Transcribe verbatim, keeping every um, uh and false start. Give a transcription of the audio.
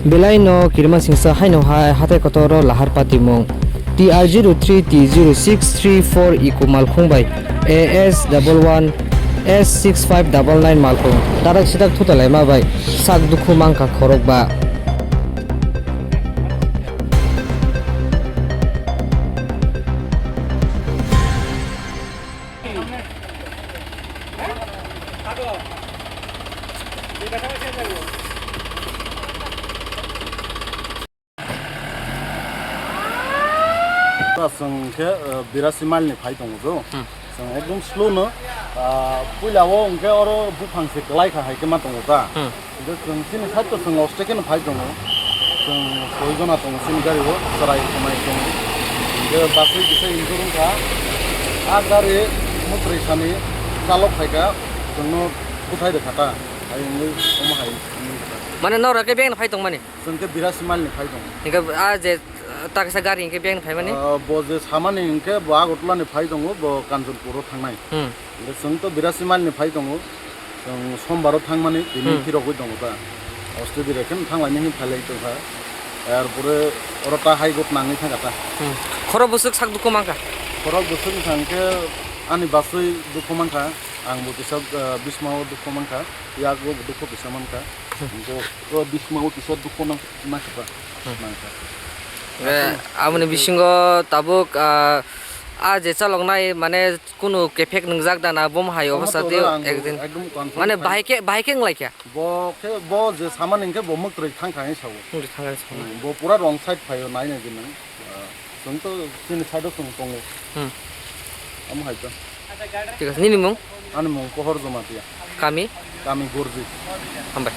Belai no kirima singsa haino hai hathai kotor o lahar patimung. T R zero three T zero six three four Eco malkhung bai A S double one S six five double nine malkhung tarak sitak thuta laima bai sak dukhu mangkha khorok ba. Chwng khe, uh, birasi mile ni phai tongo jo. Hmm. Chwng ekdom slow no, uh, puila o hwnkhe oro buphang se kwlai kha hai khe ma tongo ta. Hmm. Hwnkhe chwng chini side o chwng oste khe no phai tongo. Chwng soi jona tongo chini gari o, chwrai khwnai tongo. Hwnkhe basui kisa injure wngkha. A gari mwtwrwi sani chalok phaikha, chwngno bwthai rwkha ta. Hai wngwi omo hai wngwi kha. Mane norok khe beng phai tongmani? Chwng khe birasi mile ni phai tongo. Hwnkhe a je, uh, taksa gari hwnkhe beng phaimani? Uh, bo je samani hwnkhe bo Agartala ni phai tongo, bo Kanchanpur o thangnai. Hmm. Hwnkhe chwng to birasi mile ni phai tongo. Chwng Sombar o thangmani tini Hmm. phirogwi tongo ta. Oste dire khe thanglaini hin phailai tongkha. Erpore oro ta hai got nangwi thangkha ta. Hmm. Khoro bwswk sak dukhu mankha? Khorok bwswk wngkha hwnkhe ani basui dukhu mankha. Ang bo kisa, uh, bismao dukhu mankha. Yago bo dukhu kisa mankha. Hmm. Hwnkhe o bismao kisa dukhu nang-, mankha ta. Hmm. Mankha. Eh, aboni bisingo tabuk, ah, a je chaloknai mane kunu kefek nwngjak da na, bomo hai omo obostha to tei oro ang ekdin ekdom confirm mane khai bahai khe, bahai khe wnglaikha. Bo khe, bo je samani hwnkhe bo mwtwrwi thangkha hinwi sao. Mwtwrwi thangkha hinwi sao. Hmm, bo pura wrong side phaio, nai nai di nang. Ah, chwng to chini side o chwng tongo. Hmm. Omo hai to. Thik ase, nini mung? Ani mung Kohor Jamatia. Kami? Kami Gorji. Hambai.